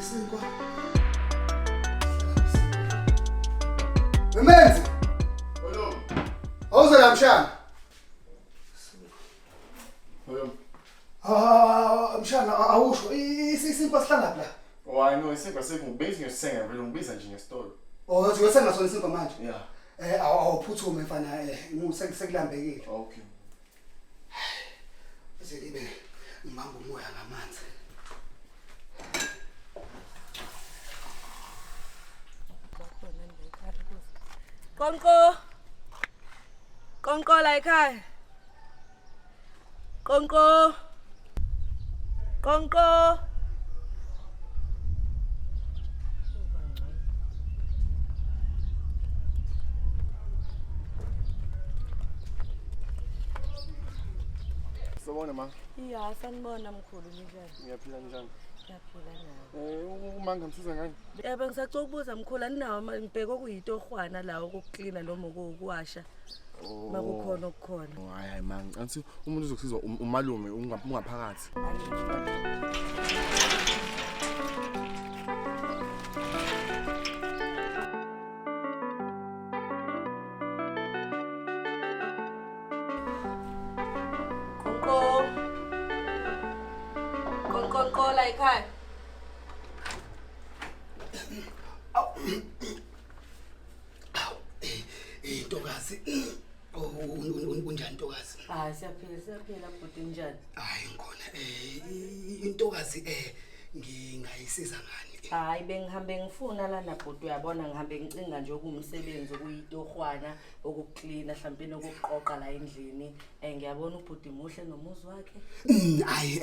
Isinkwa. Wemenzi. Hello. Awuze la mshana. Hello. Ah, mshana awusho isinkwa sihlangaphi la? Oh, I know isinkwa sekungibiza ngiyosenga vele ungibiza nje ngesitolo. Oh, uthi uyosenga sona isinkwa manje? Yeah. Awuphuthume mfana sekulambekile. Okay. Bese libe ngibamba umoya ngamanzi. Konko. Konko la ekhaya. Konko. Konko. Sawubona ma. Ya, sanibona mkhulu ninjani? Ngiyaphila njani? Ngiyaphila nawe. Uma ngingamsiza ngani? Yebo ngisacela ukubuza mkhulu aninawo ngibheke okuyitorhwana la ukuklina noma ukuwasha. Makukhona okukhona. Oh, hayi hayi ma, angithi umuntu uzokusizwa umalume ungaphakathi. Konko. Konko konko la ekhaya. Ntokazi. Unjani ntokazi? Hayi siyaphila siyaphila bhuti njani? Hayi ngikhona intokazi ngingayisiza ngani? Hayi bengihambe ngifuna lana bhuti uyabona ngihambe ngicinga nje okuwumsebenzi okuyitorhwana okuklina mhlawumbe okuqoqa la endlini. Ngiyabona ubhuti muhle nomuzi wakhe. Hayi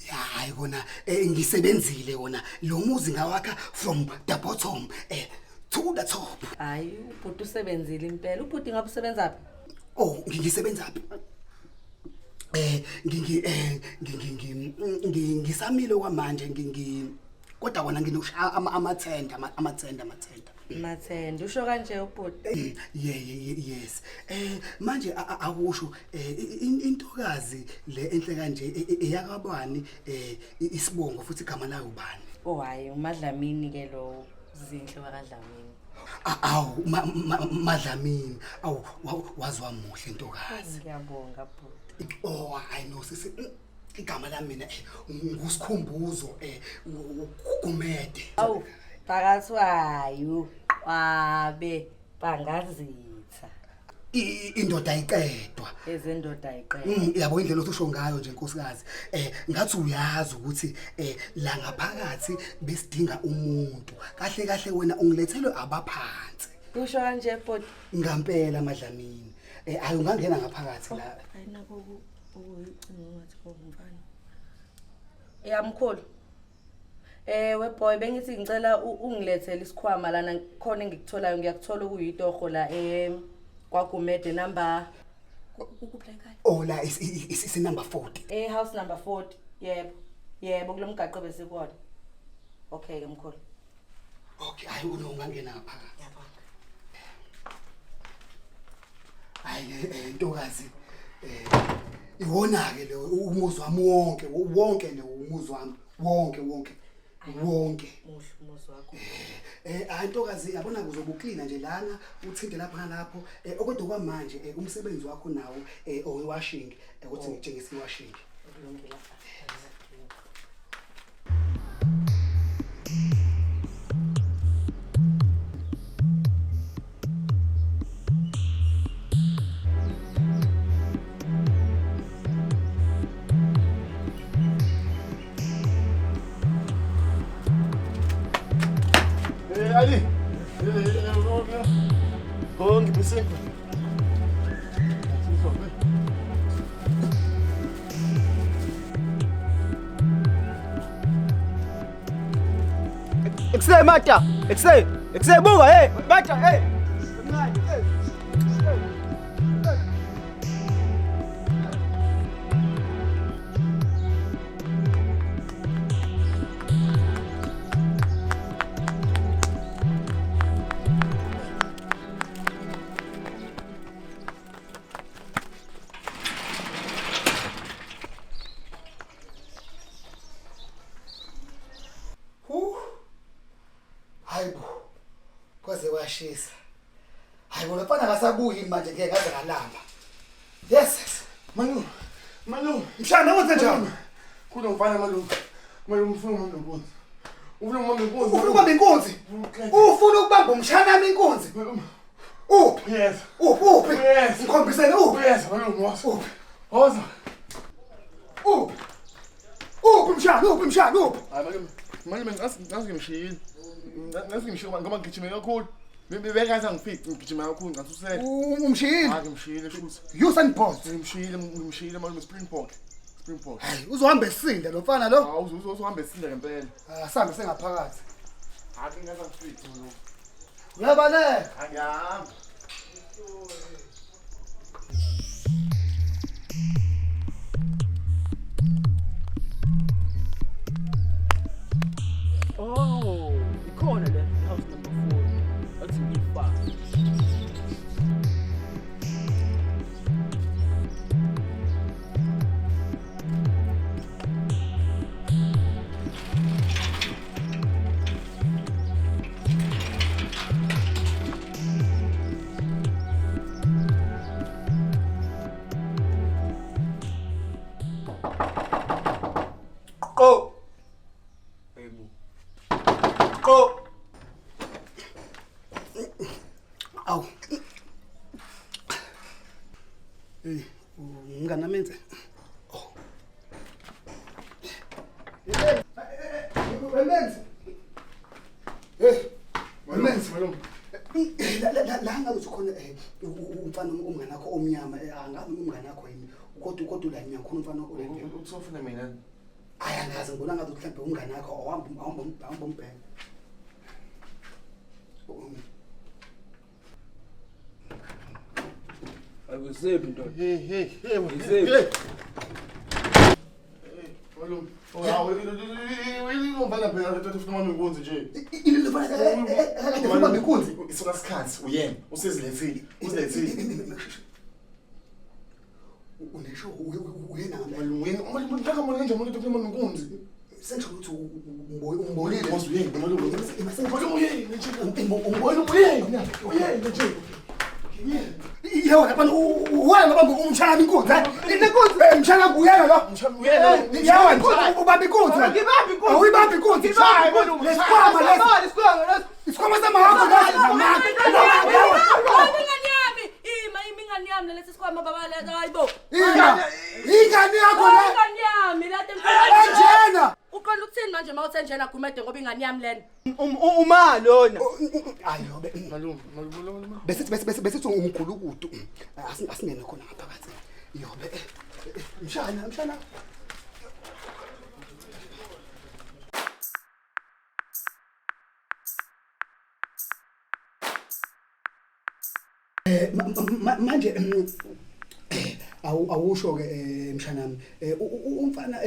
hayi kona ngisebenzile wona lo muzi ngawakha from the bottom to the top. Hayi ubhuti usebenzile impela. Ubhuti ngabe usebenza phi? Oh ngisebenza phi? Ngisamile kwamanje kodwa kona nginokushaya amathenda amathenda amathenda. Mathenda usho kanje ubhuti. Yes. Manje akusho intokazi le enhle kanje eyakabani isibongo futhi igama layo ubani? Oh hayi uMadlamini ke lo Zinhle wakaDlamini. Awu Madlamini awu wazwa muhle ntokazi. Ngiyabonga bhuti. Oh hayi no sisi igama lami mina nguSikhumbuzo Gumede. Awu phakathwayo wabe bangazitha. Indoda ayiqedwa. Ezendoda ayiqedwa. Yabo indlela othusho ngayo nje nkosikazi. Ngathi uyazi ukuthi la ngaphakathi besidinga umuntu. Kahle kahle wena ungilethelwe abaphansi. Usho kanje bhuti? Ngampela Madlamini. Ayi ungangena ngaphakathi la. Ayinako ukuyicinga ngathi ngomfana. Yamkhulu. We boy bengithi ngicela ungilethele isikhwama lana khona engikutholayo ngiyakuthola okuyitorho la kwaGumede number ukuphi la ekhaya? Oh la is number 40. House number 40. Yebo. Yebo kulomgaqo besikuwona. Okay ke mkhulu. Okay hayi ungangena ngaphakathi. Ngiyabonga. Hayi ntokazi iwona ke lo umuzi wami wonke wonke lo umuzi wami wonke wonke wonke. Muhle umuzi wakho. Hayi ntokazi yabona kuzobuklina nje lana uthinte lapha nalapho kodwa kwamanje umsebenzi wakho nawo owewashing ukuthi ngitshengise iwashing. Kulungile. Ali. Go ngibisinkwa. Ekuse mata, ekuse, ekuse buka hey, mata hey. Hayibo. Kwaze kwashisa. Hayibo lo mfana akasabuyi yini manje ngeke aze ngalamba. Yes. Malume, malume. Mshana wenze njani? Kulo mfana malume. Malume ufuna ukubamba inkunzi. Ufuna ukubamba inkunzi. Ufuna ukubamba inkunzi? Ufuna ukubamba umshana wami inkunzi? Malume. Uphi? Yes. Uphi uphi? Yes. Ngikhombisele uphi? Yes, malume woza. Uphi? Woza. Uphi? Uphi mshana? Uphi mshana? Uphi? Hayi malume. Malume ngazi ngimshiyile. Ngazi ngimshiyile ngoba ngigijime kakhulu. Bekathi angifici ngigijima kakhulu ngathi usele. Umshiyile? Hayi ngimshiyile futhi. Usain Bolt. Ngimshiyile ngimshiyile malume Springbok. Springbok. Hayi uzohamba esinda lo mfana lo. Hawu uzohamba esinda ngempela. Asambe sengaphakathi. Hayi ngathi angifici malume. Uyabaleka. Hayi ngiyahamba. Oh, ikhona le house number 4. Athi ngifake. Qo. Yebo. Qo. Awu. Hey, umngane nami enze. Oh. Hey, Menzi. Hey, Menzi. Malume. La la la ngabe khona umfana umngane wakho omnyama angazi umngane wakho yini kodwa kodwa la nyanga khona umfana ola. Usofuna mina. Hayi angazi ngibona ngathi mhlawumbe umngane wakho awuhamba awuhamba awuhamba umbheka. Akusephi ndoda. Hey hey hey. Isephi? Hey. Malume. Hawu umfana phela uthatha ufuna ubamba inkunzi nje. Ilelo mfana kade ubamba inkunzi. Isuka sikhathi uyena usezilethile. Uzilethile. Unesho uyena ngempela. Malume uyena. Malume ngaka manje umuntu ufuna ubamba inkunzi. Sengisho ukuthi umbolile. Boss uyena malume. Malume uyena nje. Umbolile. Uyena. Uyena nje. Yebo lapha wena bamba umshana inkunzi. Inkunzi umshana uyena lo. Umshana uyena. Yebo ubamba inkunzi. Ngibamba inkunzi. Awuyibamba inkunzi. Ngibamba inkunzi. Lesikhwama lesi. Isikhwama lesi. Isikhwama samahhavu lesi. Ingane yami, ima ima ingane yami lesi sikhwama baba letha hayibo. Ina. Ingane yakho le. Ingane yami letha Enjena. Uqonda ukuthini manje mawuthe njena Gumede ngoba ingane yami lena. Uma lona. Ayobe. Malume malume malume. Bese bese bese bese umgulukudu. Asingene khona ngaphakathi. Yobe. Mshana, mshana. Manje awusho ke mshanami umfana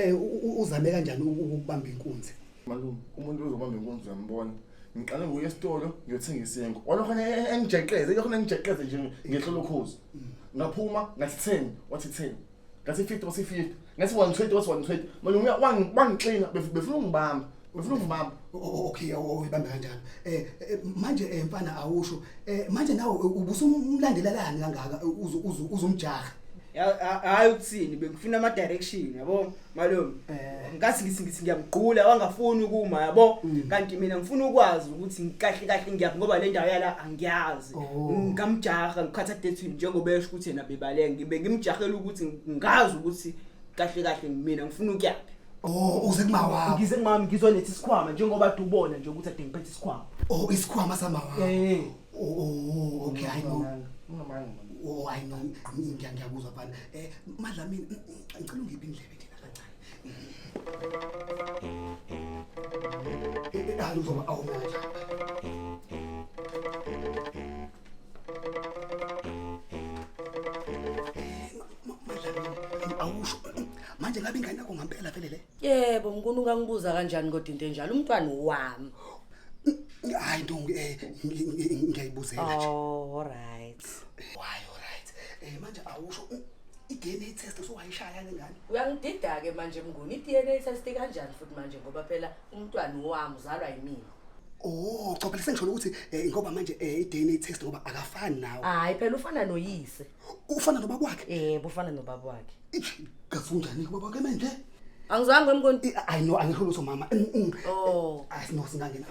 uzame kanjani ukubamba inkunzi? Malume umuntu uzobamba inkunzi uyambona. Ngiqale nguye esitolo ngiyothenga isinkwa. Walokho engijeqeze, lokho engijeqeze nje ngehlolo ukhozi. Ngaphuma ngathi 10, wathi 10. Ngathi 50 wathi 50. Ngathi 120 wathi 120. Malume wangixina befuna ungibamba. Befuna ungibamba. Okay, uyibambe kanjalo. Manje mfana awusho. Manje nawe ubusumlandelelani kangaka uzumjaha? Hayi ukuthini bengifuna ama direction yabo malume. Ngathi ngithi ngiyamgqula wangafuni ukuma yabo. Kanti mina ngifuna ukwazi ukuthi kahle kahle ngiyaphi ngoba le ndawo yala angiyazi. Ngamjaha ngikhatha date njengoba esho ukuthi yena bebaleka ngibe ngimjahela ukuthi ngazi ukuthi kahle kahle mina ngifuna ukuyaphi. Oh uze kumawabo. Ngize kumama ngizoletha isikhwama njengoba ubona nje ukuthi ade ngiphethe isikhwama. Oh isikhwama samawabo. Oh okay I know. Ungamanga. Oh I know ngiyakuzwa bana. Madlamini ngicela ungiphe indlebe thina kancane. Hayi uzoba awumanje. Madlamini awusho manje ngabe ingane yakho ngempela vele le? Yebo, ngikuna ungangibuza kanjani kodwa into enjalo umntwana wami. Hayi ntombi ngiyayibuzela nje. Oh, alright. Why alright. Manje awusho i-DNA test usowayishaya le ngane. Uyangidida ke manje Mnguni, i-DNA test kanjani futhi manje ngoba phela umntwana wami uzalwa yimina. Oh, cha phela sengisho ukuthi ngoba manje i-DNA test ngoba akafani nawe. Hayi phela ufana noyise. Ufana nobaba wakhe. Yebo, ufana nobaba wakhe. Ish, kazi unjani ubaba wakhe manje? Angizwanga emngoni. I know, angisho lutho mama. Oh. Asino singangena.